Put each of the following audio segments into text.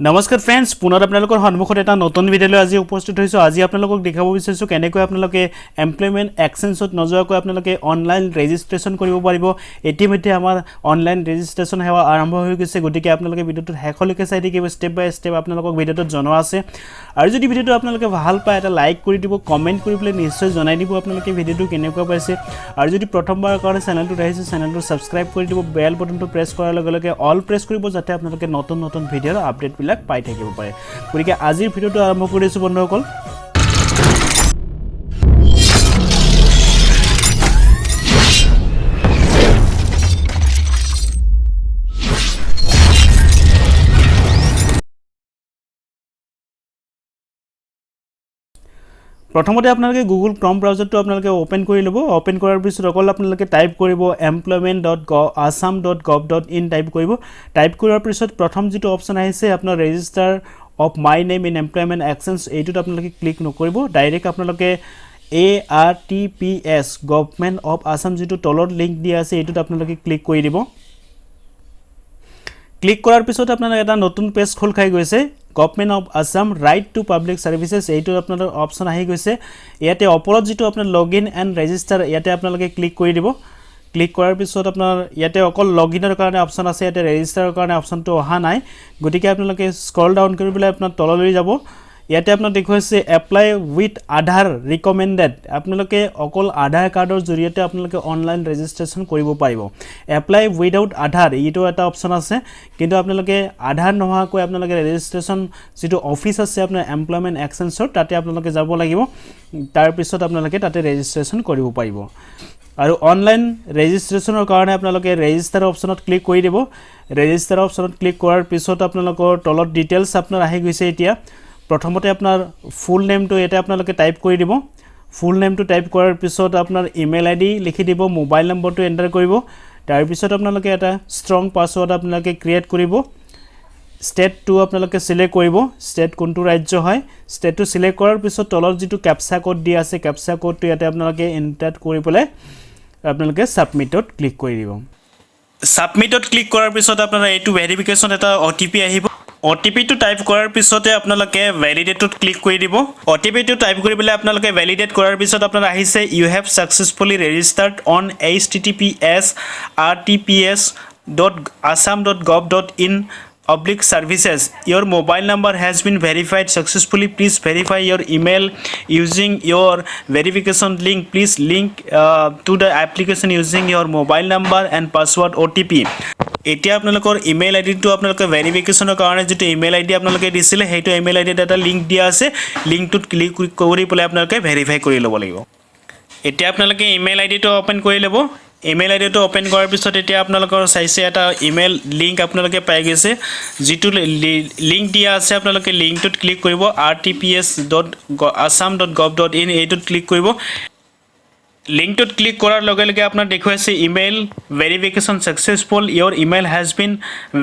নমস্কাৰ ফ্ৰেণ্ডছ, পুনৰ আপোনালোকৰ সন্মুখত এটা নতুন ভিডিঅ' লৈ আজি উপস্থিত হৈছোঁ। আজি আপোনালোকক দেখাব বিচাৰিছোঁ কেনেকৈ আপোনালোকে এমপ্লয়মেণ্ট এক্সচেঞ্জত নোযোৱাকৈ আপোনালোকে অনলাইন ৰেজিষ্ট্ৰেশ্যন কৰিব পাৰিব। ইতিমধ্যে আমাৰ অনলাইন ৰেজিষ্ট্ৰেশ্যন সেৱা আৰম্ভ হৈ গৈছে, গতিকে আপোনালোকে ভিডিঅ'টোত শেষলৈকে চাই থাকিব। ষ্টেপ বাই ষ্টেপ আপোনালোকক ভিডিঅ'টোত জনোৱা আছে। আৰু যদি ভিডিঅ'টো আপোনালোকে ভাল পায়, এটা লাইক কৰি দিব, কমেণ্ট কৰি পেলাই নিশ্চয় জনাই দিব আপোনালোকে ভিডিঅ'টো কেনেকুৱা পাইছে। আৰু যদি প্ৰথমবাৰৰ কাৰণে চেনেলটোত আহিছে, চেনেলটো ছাবস্ক্ৰাইব কৰি দিব, বেল বটনটো প্ৰেছ কৰাৰ লগে লগে অল প্ৰেছ কৰিব, যাতে আপোনালোকে নতুন নতুন ভিডিঅ'ৰ আপডেটবিলাক পাই থাকিব পাৰে। গতিকে আজিৰ ভিডিঅ'টো আৰম্ভ কৰিছোঁ বন্ধুসকল। প্ৰথমতে আপোনালোকে গুগল ক্ৰম ব্ৰাউজাৰটো আপোনালোকে অ'পেন কৰি ল'ব। অ'পেন কৰাৰ পিছত অকল আপোনালোকে টাইপ কৰিব employment.assam.gov.in type কৰিব। টাইপ কৰাৰ পিছত প্ৰথম যিটো অপশ্যন আহিছে আপোনাৰ register of my name in employment exchange, এইটোত আপোনালোকে ক্লিক নকৰিব। ডাইৰেক্ট আপোনালোকে ARTPS government of Assam যিটো তলত লিংক দিয়া আছে, এইটোত আপোনালোকে ক্লিক কৰি দিব। ক্লিক কৰাৰ পিছত আপোনাৰ এটা নতুন পেজ খোল খাই গৈছে, Government of Assam right to public services, এইটো আপোনাৰ অপশ্যন আহি গৈছে। ইয়াতে ওপৰত যিটো আপোনাৰ লগ ইন এণ্ড ৰেজিষ্টাৰ, ইয়াতে আপোনালোকে ক্লিক কৰি দিব। ক্লিক কৰাৰ পিছত আপোনাৰ ইয়াতে অকল লগ ইনৰ কাৰণে অপশ্যন আছে, ইয়াতে ৰেজিষ্টাৰৰ কাৰণে অপশ্যনটো অহা নাই। গতিকে আপোনালোকে স্ক্ৰল ডাউন কৰি পেলাই আপোনাৰ তললৈ যাব। ইয়াতে আপোনাক দেখুৱাইছে এপ্লাই উইথ আধাৰ ৰিকমেণ্ডেড। আপোনালোকে অকল আধাৰ কাৰ্ডৰ জৰিয়তে আপোনালোকে অনলাইন ৰেজিষ্ট্ৰেশ্যন কৰিব পাৰিব। এপ্লাই উইদাউট আধাৰ, এইটো এটা অপশ্যন আছে, কিন্তু আপোনালোকে আধাৰ নোহোৱাকৈ আপোনালোকে ৰেজিষ্ট্ৰেশ্যন যিটো অফিচ আছে আপোনাৰ এমপ্লয়মেণ্ট এক্সচেঞ্জৰ, তাতে আপোনালোকে যাব লাগিব। তাৰপিছত আপোনালোকে তাতে ৰেজিষ্ট্ৰেশ্যন কৰিব পাৰিব। আৰু অনলাইন ৰেজিষ্ট্ৰেশ্যনৰ কাৰণে আপোনালোকে ৰেজিষ্টাৰ অপশ্যনত ক্লিক কৰি দিব। ৰেজিষ্টাৰ অপশ্যনত ক্লিক কৰাৰ পিছত আপোনালোকৰ তলত ডিটেইলছ আপোনাৰ আহি গৈছে। এতিয়া প্ৰথমতে আপোনাৰ ফুল নেমটো ইয়াতে আপোনালোকে টাইপ কৰি দিব। ফুল নেমটো টাইপ কৰাৰ পিছত আপোনাৰ ইমেইল আই ডি লিখি দিব, মোবাইল নম্বৰটো এণ্টাৰ কৰিব। তাৰপিছত আপোনালোকে এটা ষ্ট্ৰং পাছৱৰ্ড আপোনালোকে ক্ৰিয়েট কৰিব। ষ্টেটটো আপোনালোকে চিলেক্ট কৰিব, ষ্টেট কোনটো ৰাজ্য হয়। ষ্টেটটো চিলেক্ট কৰাৰ পিছত তলত যিটো কেপচা ক'ড দিয়া আছে, কেপচা ক'ডটো ইয়াতে আপোনালোকে এণ্টাৰ কৰি পেলাই আপোনালোকে ছাবমিটত ক্লিক কৰি দিব। ছাবমিটত ক্লিক কৰাৰ পিছত আপোনাৰ এইটো ভেৰিফিকেশ্যন এটা অ' টি পি আহিব। অ' টি পিটো টাইপ কৰাৰ পিছতে আপোনালোকে ভেলিডেটত ক্লিক কৰি দিব। অ' টি পিটো টাইপ কৰি পেলাই আপোনালোকে ভেলিডেট কৰাৰ পিছত আপোনাৰ আহিছে, "You have successfully registered on https://rtps.assam.gov.in/services. Your mobile number has been verified successfully. Please verify your email using your verification link. Please link to the application using your mobile number and password OTP." এতিয়া আপোনালোকৰ email আই ডিটো আপোনালোকে ভেৰিফিকেশ্যনৰ কাৰণে যিটো email আই D আপোনালোকে দিছিলে, সেইটো email আই ডিত এটা লিংক দিয়া আছে। লিংকটোত ক্লিক কৰি পেলাই আপোনালোকে ভেৰিফাই কৰি ল'ব লাগিব। এতিয়া আপোনালোকে ইমেইল আই ডিটো অ'পেন কৰি ল'ব। ইমেইল আই ডিটো অ'পেন কৰাৰ পিছত এতিয়া আপোনালোকৰ চাইছে এটা ইমেইল লিংক আপোনালোকে পাই গৈছে। যিটো লিংক দিয়া আছে, আপোনালোকে লিংকটোত ক্লিক কৰিব। rtps.assam.gov.in, এইটোত ক্লিক কৰিব। লিংকটোত ক্লিক কৰাৰ লগে লগে আপোনাৰ দেখুৱাইছে, "Email verification successful. Your email has been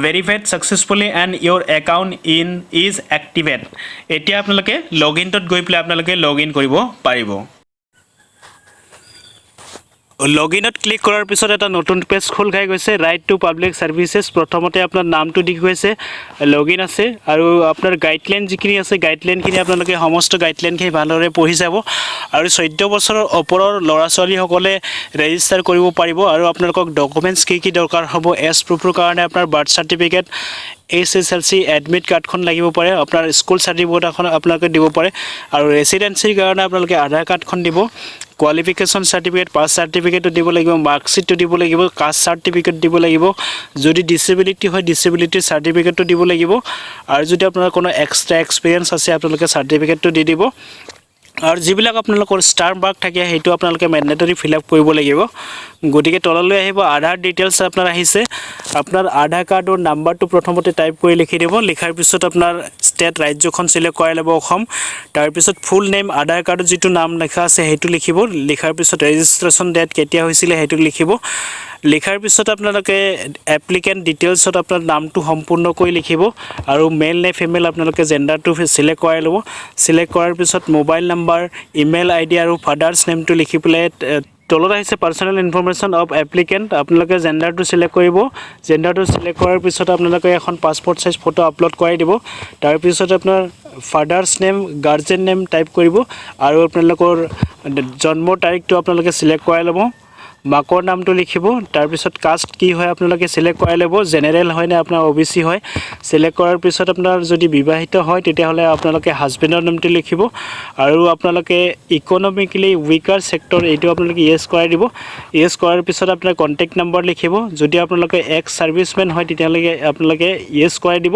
verified successfully and your account in is activate." এতিয়া আপোনালোকে লগ ইনটোত গৈ পেলাই আপোনালোকে লগ ইন কৰিব পাৰিব। লগ ইনত ক্লিক কৰাৰ পিছত এটা নতুন পেজ খোল খাই গৈছে, ৰাইট টু পাব্লিক ছাৰ্ভিচেছ। প্ৰথমতে আপোনাৰ নামটো দেখুৱাইছে, লগ ইন আছে আৰু আপোনাৰ গাইডলাইন যিখিনি আছে, গাইডলাইনখিনি আপোনালোকে সমস্ত গাইডলাইনখিনি ভালদৰে পঢ়ি যাব। আৰু 14 বছৰৰ ওপৰৰ ল'ৰা ছোৱালীসকলে ৰেজিষ্টাৰ কৰিব পাৰিব। আৰু আপোনালোকক ডকুমেণ্টছ কি কি দৰকাৰ হ'ব, এজ প্ৰুফৰ কাৰণে আপোনাৰ বাৰ্থ চাৰ্টিফিকেট, এইচএছএলচি এডমিট কাৰ্ডখন লাগিব পাৰে, আপোনাৰ স্কুল চাৰ্টিফিকেট এখন আপোনালোকে দিব পাৰে। আৰু ৰেচিডেঞ্চিৰ কাৰণে আপোনালোকে আধাৰ কাৰ্ডখন দিব, কোৱালিফিকেশ্যন চাৰ্টিফিকেট, পাছ চাৰ্টিফিকেটো দিব লাগিব, মাৰ্কশ্বিটটো দিব লাগিব, কাষ্ট চাৰ্টিফিকেট দিব লাগিব। যদি ডিচেবিলিটি হয়, ডিচেবিলিটিৰ চাৰ্টিফিকেটটো দিব লাগিব। আৰু যদি আপোনাৰ কোনো এক্সট্ৰা এক্সপিৰিয়েঞ্চ আছে, আপোনালোকে চাৰ্টিফিকেটটো দি দিব। আৰু যিবিলাক আপোনালোকৰ ষ্টাৰ মাৰ্ক থাকে, সেইটো আপোনালোকে মেণ্ডেটৰী ফিল আপ কৰিব লাগিব। গতিকে তললৈ আহিব, আধাৰ ডিটেইলছ আপোনাৰ আহিছে। আপোনাৰ আধাৰ কাৰ্ডৰ নাম্বাৰটো প্ৰথমতে টাইপ কৰি লিখি দিব। লিখাৰ পিছত আপোনাৰ ষ্টেট, ৰাজ্যখন চিলেক্ট কৰাই ল'ব, অসম। তাৰপিছত ফুল নেম, আধাৰ কাৰ্ডত যিটো নাম লিখা আছে সেইটো লিখিব। লিখাৰ পিছত ৰেজিষ্ট্ৰেশ্যন ডেট কেতিয়া হৈছিলে সেইটো লিখিব। লিখাৰ পিছত আপোনালোকে এপ্লিকেণ্ট ডিটেইলছত আপোনাৰ নামটো সম্পূৰ্ণকৈ লিখিব আৰু মেল নে ফিমেল আপোনালোকে জেণ্ডাৰটো চিলেক্ট কৰাই ল'ব। চিলেক্ট কৰাৰ পিছত মোবাইল নাম্বাৰ, ইমেইল আই ডি আৰু ফাদাৰ্ছ নেমটো লিখি পেলাই তলত আহিছে পাৰ্চনেল ইনফৰ্মেশ্যন অফ এপ্লিকেণ্ট। আপোনালোকে জেণ্ডাৰটো চিলেক্ট কৰিব। জেণ্ডাৰটো চিলেক্ট কৰাৰ পিছত আপোনালোকে এখন পাছপৰ্ট চাইজ ফটো আপলোড কৰাই দিব। তাৰপিছত আপোনাৰ father's name, guardian name type কৰিব আৰু আপোনালোকৰ জন্মৰ তাৰিখটো আপোনালোকে চিলেক্ট কৰাই ল'ব। মাকৰ নামটো লিখিব। তাৰপিছত কাষ্ট কি হয় আপোনালোকে চিলেক্ট কৰাই ল'ব, জেনেৰেল হয় নে আপোনাৰ অ' বি চি হয়। চিলেক্ট কৰাৰ পিছত আপোনাৰ যদি বিবাহিত হয়, তেতিয়াহ'লে আপোনালোকে হাজবেণ্ডৰ নামটো লিখিব আৰু আপোনালোকে ইকনমিকেলি উইকাৰ ছেক্টৰ, এইটো আপোনালোকে য়েছ কৰাই দিব। য়েছ কৰাৰ পিছত আপোনাৰ কণ্টেক্ট নম্বৰ লিখিব। যদি আপোনালোকে এক্স ছাৰ্ভিচমেন হয়, তেতিয়াহ'লে আপোনালোকে য়েছ কৰাই দিব।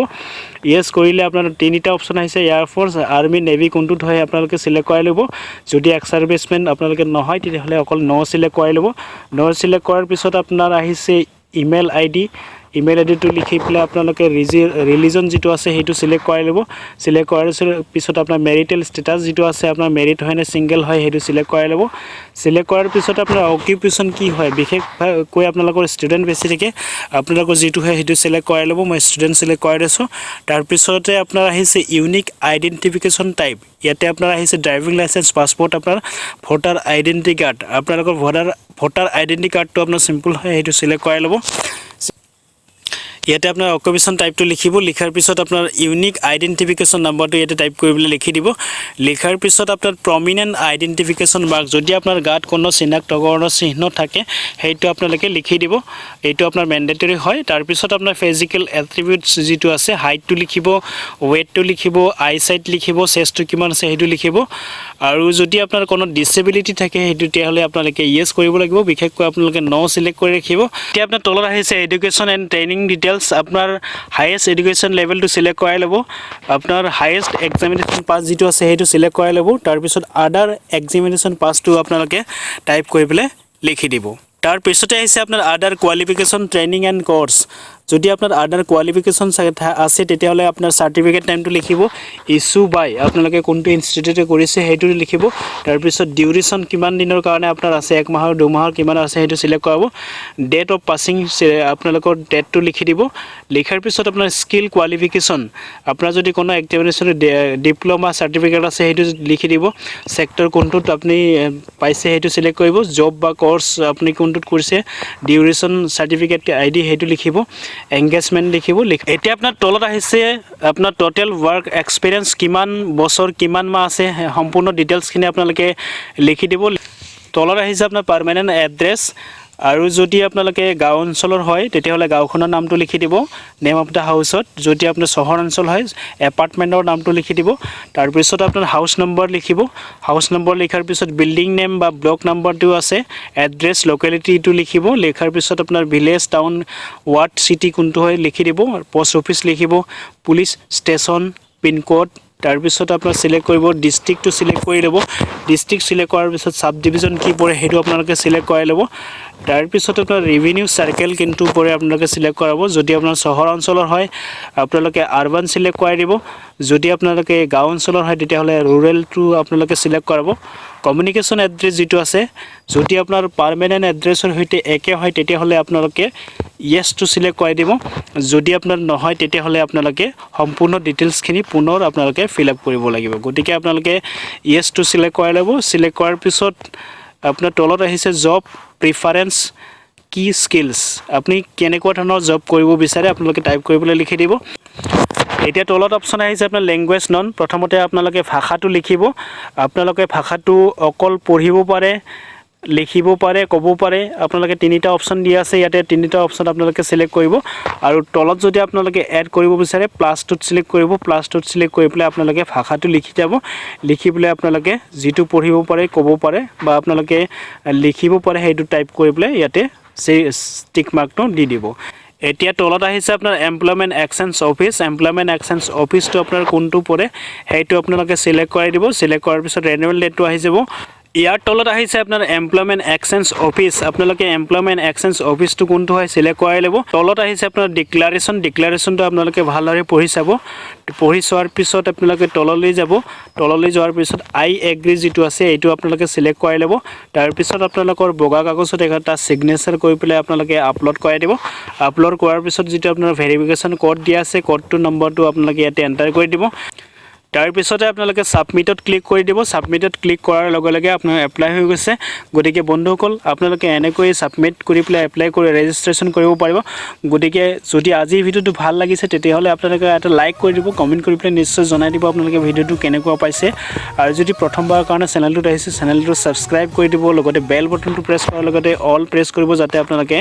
য়েছ কৰিলে আপোনাৰ তিনিটা অপশ্যন আহিছে, এয়াৰফ'ৰ্চ, আৰ্মি, নেভি, কোনটোত হয় আপোনালোকে চিলেক্ট কৰাই ল'ব। যদি এক্স ছাৰ্ভিচমেন আপোনালোকে নহয়, তেতিয়াহ'লে অকল ন' চিলেক্ট কৰাই ল'ব। ন' চিলেক্ট কৰাৰ পিছত আপোনাৰ আহিছে ইমেইল আই ডি। ইমেইল আই ডিটো লিখি পেলাই আপোনালোকে ৰিলিজন যিটো আছে সেইটো চিলেক্ট কৰাই ল'ব। চিলেক্ট কৰাৰ পিছত আপোনাৰ মেৰিটেল ষ্টেটাছ যিটো আছে, আপোনাৰ মেৰিড হয় নে ছিংগল হয়, সেইটো চিলেক্ট কৰাই ল'ব। চিলেক্ট কৰাৰ পিছত আপোনাৰ অকিউপেশ্যন কি হয়, বিশেষকৈ আপোনালোকৰ ষ্টুডেণ্ট বেছি থাকে, আপোনালোকৰ যিটো হয় সেইটো চিলেক্ট কৰাই ল'ব। মই ষ্টুডেণ্ট চিলেক্ট কৰাই দিছোঁ। তাৰপিছতে আপোনাৰ আহিছে ইউনিক আইডেণ্টিফিকেশ্যন টাইপ। ইয়াতে আপোনাৰ আহিছে ড্ৰাইভিং লাইচেঞ্চ, পাছপৰ্ট, আপোনাৰ ভোটাৰ আইডেণ্টি কাৰ্ড। আপোনালোকৰ ভোটাৰ আইডেণ্টি কাৰ্ডটো আপোনাৰ চিম্পল হয়, সেইটো চিলেক্ট কৰাই ল'ব। ইয়াতে আপোনাৰ অকুপেশ্যন টাইপটো লিখিব। লিখাৰ পিছত আপোনাৰ ইউনিক আইডেণ্টিফিকেশ্যন নাম্বাৰটো ইয়াতে টাইপ কৰিবলৈ লিখি দিব। লিখাৰ পিছত আপোনাৰ প্ৰমিনেণ্ট আইডেণ্টিফিকেশ্যন মাৰ্ক, যদি আপোনাৰ গাত কোনো চিনাক্তকৰণৰ চিহ্ন থাকে, সেইটো আপোনালোকে লিখি দিব। এইটো আপোনাৰ মেণ্ডেটৰী হয়। তাৰপিছত আপোনাৰ ফিজিকেল এট্ৰিবিউটছ যিটো আছে, হাইটটো লিখিব, ৱেইটটো লিখিব, আই চাইট লিখিব, চেষ্টটো কিমান আছে সেইটো লিখিব। আৰু যদি আপোনাৰ কোনো ডিচেবিলিটি থাকে, সেইটো তেতিয়াহ'লে আপোনালোকে য়েছ কৰিব লাগিব। বিশেষকৈ আপোনালোকে ন' চিলেক্ট কৰি ৰাখিব। এতিয়া আপোনাৰ তলত আহিছে এডুকেশ্যন এণ্ড ট্ৰেইনিং ডিটেইলছ। আপোনাৰ হায়েষ্ট এডুকেশ্যন লেভেলটো চিলেক্ট কৰাই ল'ব। আপোনাৰ হায়েষ্ট এক্সামিনেশ্যন পাছ যিটো আছে সেইটো চিলেক্ট কৰাই ল'ব। তাৰপিছত আদাৰ এক্সামিনেশ্যন পাছটো আপোনালোকে টাইপ কৰি পেলাই লিখি দিব। তাৰপিছতে আহিছে আপোনাৰ other qualification, training and course। যদি আপোনাৰ আদাৰ কোৱালিফিকেশ্যন আছে, তেতিয়াহ'লে আপোনাৰ চাৰ্টিফিকেট টাইমটো লিখিব। ইছ্যু বাই আপোনালোকে কোনটো ইনষ্টিটিউটে কৰিছে সেইটো লিখিব। তাৰপিছত ডিউৰেশ্যন কিমান দিনৰ কাৰণে আপোনাৰ আছে, এক মাহৰ, 2 মাহৰ, কিমান আছে সেইটো চিলেক্ট কৰাব। ডেট অফ পাছিং, আপোনালোকৰ ডেটটো লিখি দিব। লিখাৰ পিছত আপোনাৰ স্কিল কোৱালিফিকেশ্যন, আপোনাৰ যদি কোনো এক্সামিনেশ্যন ডিপ্ল'মা চাৰ্টিফিকেট আছে, সেইটো লিখি দিব। ছেক্টৰ কোনটোত আপুনি পাইছে সেইটো চিলেক্ট কৰিব। জব বা কৰ্চ আপুনি কোনটোত কৰিছে, ডিউৰেশ্যন, চাৰ্টিফিকেট আই ডি সেইটো লিখিব। এংগেজমেণ্ট লিখিব। এতিয়া আপোনাৰ তলত আহিছে আপোনাৰ ট'টেল ৱৰ্ক এক্সপিৰিয়েঞ্চ, কিমান বছৰ কিমান মাহ আছে, সম্পূৰ্ণ ডিটেইলছখিনি আপোনালোকে লিখি দিব। তলত আহিছে আপোনাৰ পাৰ্মানেণ্ট এড্ৰেছ আৰু যদি আপোনালোকে গাঁও অঞ্চলৰ হয়, তেতিয়াহ'লে গাঁওখনৰ নামটো লিখি দিব নেম অফ the হাউচত। যদি আপোনাৰ চহৰ অঞ্চল হয়, এপাৰ্টমেণ্টৰ নামটো লিখি দিব। তাৰপিছত আপোনাৰ হাউচ নম্বৰ লিখিব। হাউচ নম্বৰ লিখাৰ পিছত বিল্ডিং নেম বা ব্লক নাম্বাৰটো আছে, এড্ৰেছ লোকেলিটিটো লিখিব। লিখাৰ পিছত আপোনাৰ ভিলেজ, টাউন, ৱাৰ্ড, চিটি কোনটো হয় লিখি দিব। পষ্ট অফিচ লিখিব, পুলিচ ষ্টেচন, পিনক'ড। তাৰপিছত আপোনাৰ চিলেক্ট কৰিব, ডিষ্ট্ৰিক্টটো চিলেক্ট কৰি ল'ব। ডিষ্ট্ৰিক্ট চিলেক্ট কৰাৰ পিছত চাব ডিভিজন কি পৰে সেইটো আপোনালোকে চিলেক্ট কৰাই ল'ব। তাৰপিছত আপোনাৰ ৰেভিনিউ চাৰ্কেল কোনটো পৰে আপোনালোকে চিলেক্ট কৰাব। যদি আপোনাৰ চহৰ অঞ্চলৰ হয়, আপোনালোকে আৰবান চিলেক্ট কৰাই দিব। যদি আপোনালোকে গাঁও অঞ্চলৰ হয়, তেতিয়াহ'লে ৰুৰেলটো আপোনালোকে চিলেক্ট কৰাব। কমিউনিকেশ্যন এড্ৰেছ যিটো আছে, যদি আপোনাৰ পাৰ্মানেণ্ট এড্ৰেছৰ সৈতে একে হয়, তেতিয়াহ'লে আপোনালোকে য়েছটো চিলেক্ট কৰাই দিব। যদি আপোনাৰ নহয়, তেতিয়াহ'লে আপোনালোকে সম্পূৰ্ণ ডিটেইলছখিনি পুনৰ আপোনালোকে ফিল আপ কৰিব লাগিব। গতিকে আপোনালোকে য়েছটো চিলেক্ট কৰাই ল'ব। চিলেক্ট কৰাৰ পিছত আপোনাৰ তলত আহিছে জব প্ৰিফাৰেঞ্চ, কি স্কিলছ, আপুনি কেনেকুৱা ধৰণৰ জব কৰিব বিচাৰে আপোনালোকে টাইপ কৰিবলৈ লিখি দিব। এতিয়া তলত অপশ্যন আহিছে আপোনাৰ লেংগুৱেজ নন। প্ৰথমতে আপোনালোকে ভাষাটো লিখিব। আপোনালোকে ভাষাটো অকল পঢ়িব পাৰে, লিখিব পাৰে, ক'ব পাৰে, আপোনালোকে তিনিটা অপশ্যন দিয়া আছে ইয়াতে। তিনিটা অপশ্যন আপোনালোকে চিলেক্ট কৰিব আৰু তলত যদি আপোনালোকে এড কৰিব বিচাৰে, প্লাছটোত চিলেক্ট কৰিব। প্লাছটোত চিলেক্ট কৰি পেলাই আপোনালোকে ভাষাটো লিখি যাব। লিখি পেলাই আপোনালোকে যিটো পঢ়িব পাৰে, ক'ব পাৰে বা আপোনালোকে লিখিব পাৰে, সেইটো টাইপ কৰি পেলাই ইয়াতে সেই টিক মাৰ্কটো দি দিব। এতিয়া তলত আহিছে আপোনাৰ employment exchange office. Employment exchange অফিচটো আপোনাৰ কোনটো পৰে সেইটো আপোনালোকে চিলেক্ট কৰাই দিব। চিলেক্ট কৰাৰ পিছত ৰেনুৱেল ডেটটো আহি যাব। ইয়াৰ তলত আহিছে আপোনাৰ এমপ্লয়মেণ্ট এক্সচেঞ্জ অফিচ। আপোনালোকে এমপ্লয়মেণ্ট এক্সচেঞ্জ অফিচটো কোনটো হয় চিলেক্ট কৰাই ল'ব। তলত আহিছে আপোনাৰ ডিক্লাৰেশ্যন। ডিক্লাৰেশ্যনটো আপোনালোকে ভালদৰে পঢ়ি চাব। পঢ়ি চোৱাৰ পিছত আপোনালোকে তললৈ যাব। তললৈ যোৱাৰ পিছত আই এগ্ৰি যিটো আছে এইটো আপোনালোকে চিলেক্ট কৰাই ল'ব। তাৰপিছত আপোনালোকৰ বগা কাগজত এটা ছিগনেচাৰ কৰি পেলাই আপোনালোকে আপলোড কৰাই দিব। আপলোড কৰাৰ পিছত যিটো আপোনাৰ ভেৰিফিকেশ্যন ক'ড দিয়া আছে, ক'ডটো নম্বৰটো আপোনালোকে ইয়াতে এণ্টাৰ কৰি দিব। তাৰপিছতে আপোনালোকে ছাবমিটত ক্লিক কৰি দিব। ছাবমিটত ক্লিক কৰাৰ লগে লগে আপোনাৰ এপ্লাই হৈ গৈছে। গতিকে বন্ধুসকল, আপোনালোকে এনেকৈ ছাবমিট কৰি পেলাই এপ্লাই কৰি ৰেজিষ্ট্ৰেশ্যন কৰিব পাৰিব। গতিকে যদি আজিৰ ভিডিঅ'টো ভাল লাগিছে, তেতিয়াহ'লে আপোনালোকে এটা লাইক কৰি দিব, কমেণ্ট কৰি পেলাই নিশ্চয় জনাই দিব আপোনালোকে ভিডিঅ'টো কেনেকুৱা পাইছে। আৰু যদি প্ৰথমবাৰৰ কাৰণে চেনেলটোত আহিছে, চেনেলটো ছাবস্ক্ৰাইব কৰি দিব, লগতে বেল বটনটো প্ৰেছ কৰাৰ লগতে অল প্ৰেছ কৰিব, যাতে আপোনালোকে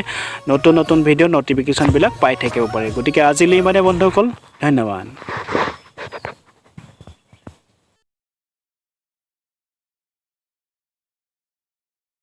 নতুন নতুন ভিডিঅ' ন'টিফিকেশ্যনবিলাক পাই থাকিব পাৰে। গতিকে আজিলৈ ইমানে বন্ধুসকল, ধন্যবাদ।